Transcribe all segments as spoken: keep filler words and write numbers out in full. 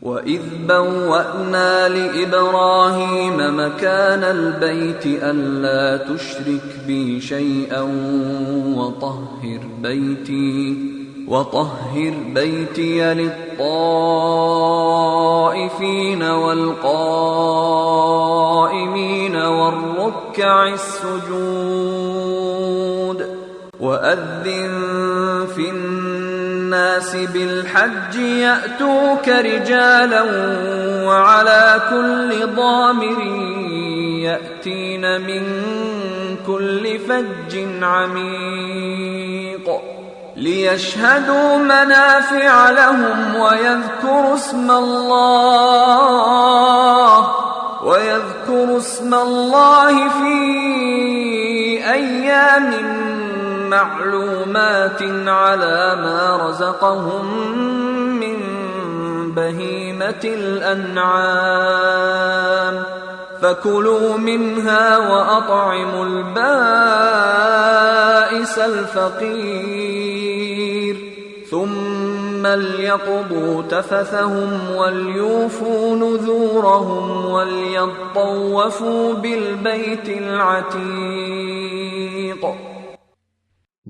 وَإِذْ بَوَّأْنَا لِإِبْرَاهِيمَ مَكَانَ الْبَيْتِ أَلَّا تُشْرِكْ بِي شَيْئًا وَطَهِّرْ بَيْتِي، وَطَهِّرْ بَيْتِيَ لِلطَّائِفِينَ وَالْقَائِمِينَ وَالرُّكَّعِ السُّجُودِ. وَأَذِّن فِي النَّاسِ بِالْحَجِّ يَأْتُوكَ رِجَالًا وَعَلَىٰ كُلِّ ضَامِرٍ يَأْتِينَ مِن كُلِّ فَجٍّ عَمِيقٍ. لِيَشْهَدُوا مَنَافِعَ لَهُمْ وَيَذْكُرُوا اسْمَ اللَّهِ، وَيَذْكُرُوا اسْمَ اللَّهِ فِي أَيَّامٍ مَّعْلُومَاتٍ عَلَىٰ مَا رَزَقَهُم مِّن بَهِيمَةِ الْأَنْعَامِ، فَكُلُوا مِنْهَا وَأَطْعِمُوا الْبَائِسَ الْفَقِيرَ. ثُمَّ لْيَقْضُوا تَفَثَهُمْ وَلْيُوفُوا نُذُورَهُمْ وَلْيَطَّوَّفُوا بِالْبَيْتِ الْعَتِيقِ.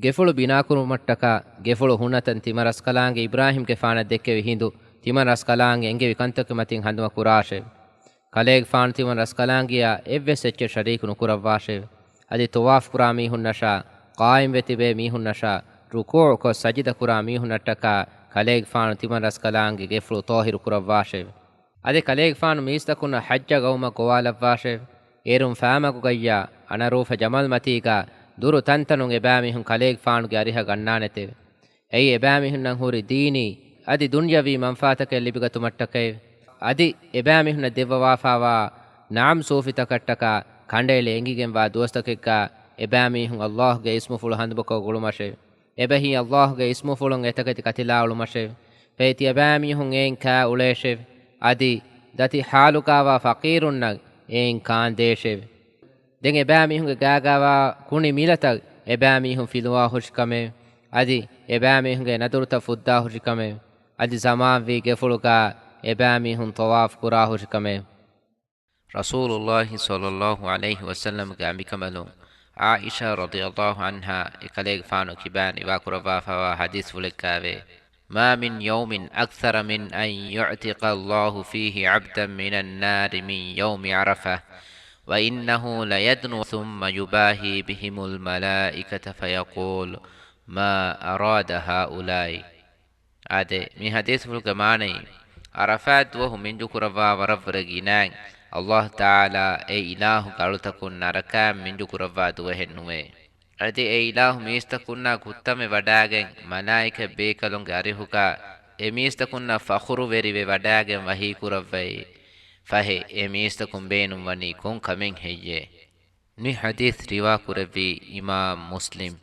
ގެފުޅު ބިނާކުރުމަށްޓަކާ ގެފުޅު ހުންނަތަން ތިމަންރަސްކަލާނގެ އިބްރާހީމްގެފާނަށް ދެއްކެވި ހިނދު، ތިމަންރަސްކަލާނގެ އެންގެވި ކަންތަކުގެ މަތިން ހަނދުމަ ކުރާށެވެ. ކަލޭގެފާނު ތިމަންރަސްކަލާނގެއާ އެއްވެސް އެއްޗެއް ޝަރީކު ނުކުރައްވާށެވެ. އަދި ޠަވާފު ކުރާ މީހުންނަށާ، ޤާއިމްވެ ތިބޭ މީހުންނަށާ، ރުކޫޢުކޮށް ސަޖިދަ ކުރާ މީހުންނަށްޓަކާ ކަލޭގެފާނު ތިމަންރަސްކަލާނގެ ގެފުޅު ޠާހިރު ކުރައްވާށެވެ. އަދި ކަލޭގެފާނު މީސްތަކުންނަށް ޙައްޖަށް އައުމަށް ގޮވާލައްވާށެވެ. އޭރުން ފައިމަގުގައްޔާ އަނަރޫފަ ޖަމަލް މަތީގާ ދުރު ތަންތަނުން އެބައިމީހުން ކަލޭގެފާނުގެ އަރިހަށް ގަންނާނެތެވެ. އެއީ އެބައިމީހުންނަށް ހުރި ދީނީ އަދި ދުންޔަވީ މަންފާތަކެއް ލިބިގަތުމަށްޓަކައެވެ. އަދި އެބައިމީހުންނަށް ދެއްވަވާފާވާ ނަޢަމް ސޫފިތަކަށްޓަކާ ކަނޑައެޅި އެނގިގެންވާ ދުވަސްތަކެއްގާ އެބައިމީހުން ﷲ ގެ އިސްމުފުޅު ހަނދުމަކޮށް ގުޅުމަށެވެ. އެބަހީ ﷲ ގެ އިސްމުފުޅުން އެތަކެތި ކަތިލާ އުޅުމަށެވެ. ފަހެ ތިޔަބައިމީހުން އެއިން ކާ އުޅޭށެވެ. އަދި ދަތި ޙާލުގާވާ ފަޤީރުންނަށް އެއިން ކާންދޭށެވެ. ދެން އެބައިމީހުންގެ ގާގާވާ ކުނި މިލަތައް އެބައިމީހުން ފިލުވާހުށިކަމެވެ. އަދި އެބައިމީހުންގެ ނަދުރުތައް ފުއްދާހުށިކަމެވެ. އަދި ޒަމާންވީ ގެފުޅުގާ އެބައިމީހުން ޠަވާފު ކުރާހުށިކަމެވެ. ރަސޫލުﷲ ޞައްލަﷲ ޢަލައިހި ވަސައްލަމްގެ އަނބިކަނބަލުން ޢާއިޝާ ރަޟިޔަﷲ ޢަންހާ އެކަލޭގެފާނު ކިބައިން ރިވާކުރައްވާފައިވާ ޙަދީޘްފުޅެއްގައެވެ. ما من يوم أكثر من أن يعتق الله فيه عبدا من النار من يوم عرفة، وإنه ليدنو ثم يباهي بهم الملائكة فيقول: ما أراد هؤلاء؟ އާދެ، މި ޙަދީޘްފުޅުގެ މާނައީ، ޢަރަފާތް ދުވަހު މިންޖުކުރައްވާ ވަރަށްވުރެ ގިނައިން، ﷲ ތަޢާލާ އެ އިލާހުގެ އަޅުތަކުން ނަރަކައިން މިންޖުކުރައްވާ ދުވަހެއް ނުވޭ. އަދި އެ އިލާހު މީސްތަކުންނާ ކުއްތަމެއް ވަޑާގެން، މަލާއިކަ ބޭކަލުންގެ އަރިހުގާ އެ މީސްތަކުންނާ ފަޚުރުވެރިވެ ވަޑާގެން ވަޙީކުރައްވައި، ފަހެ އެ މީސްތަކުން ބޭނުންވަނީ ކޮން ކަމެއް ހެއްޔޭ؟ މި ޙަދީޘް ރިވާކުރެއްވީ އިމާމް މުސްލިމް.